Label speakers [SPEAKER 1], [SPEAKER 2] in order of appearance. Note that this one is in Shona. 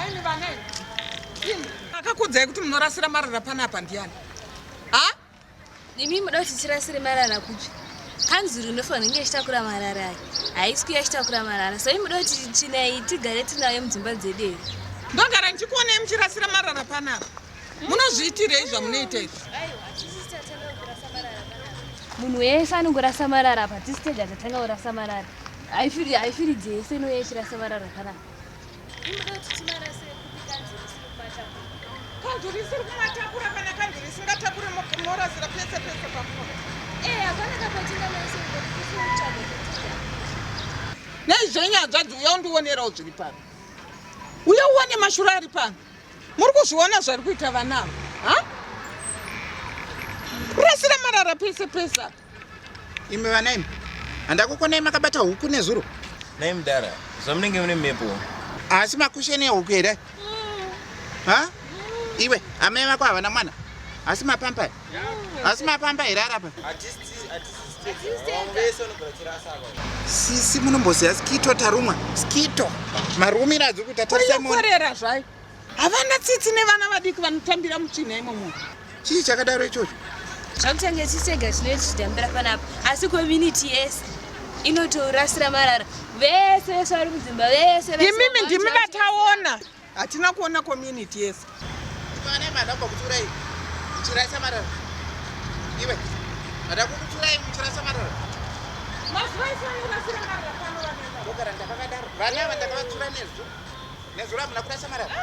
[SPEAKER 1] Nhaimi vana imi. Akakuudzai kuti munorasira marara panapa ndiani? Ha?
[SPEAKER 2] Imi muda kuti tirasire marara kupi? Kanzuru inofanira kunge ichitakura marara aya. Haisi kuya ichitakura marara. So imi muda kuti tsvina iyi tigare tinayo mudzimba dzedu here?
[SPEAKER 1] Ndogara ndichikuonei muchirasira marara panapa. Munozviitirei zvamunoita izvi?
[SPEAKER 2] Munhu wese anongorasa marara apa. Tisi tega tatanga kurasa marara. Haifiri haifiri dzese inouya ichirasa marara panapa.
[SPEAKER 1] Kanzuru isiri kumatakura kana kanzuru isingatakure morasira pese pese pamunoda.
[SPEAKER 2] Eh, hapana kapatingamarasira kutsvaga kwetega.
[SPEAKER 1] Nei zvenyu hanzvadzi uya undionerawo zviri pano. Uya uone mashura ari pano. Muri kuzviona zvari kuita vana ava? Ha? Kurasira marara pese pese apa.
[SPEAKER 3] Imi vana imi, handakukonai makabata huku nezuro.
[SPEAKER 4] Nhai mudhara, zvamunenge mune mhepo.
[SPEAKER 3] Asi makusheni ehuku here? Ha? Iwe, amai vako havana mwana. Asi mapampa. Asi mapampa here arapa? Sisi munomboziva skito tarumwa. Skito. Marumiro adziri kuita tarisa
[SPEAKER 1] munhu. Korera zvayo. Havana tsitsi nevana vadiki vanotambira mutsvina imomo.
[SPEAKER 3] Chii chakadaro ichocho?
[SPEAKER 2] Zvakutange titega tinenge tichitambira panapa asi community yese inotorasira marara vese vese vari mudzimba vese
[SPEAKER 1] imimi ndimi vataona hatina kuona community yese.
[SPEAKER 3] Vana madhamba kuturai muchirasa marara. Iwe madhamba kuturai muchirasa marara.
[SPEAKER 1] Mazuva ese vanorasira marara pano vana.
[SPEAKER 3] Ndogara ndakavadaro. Vana ava ndakavatsura nezuro. Nezuro hamuna kurasa marara.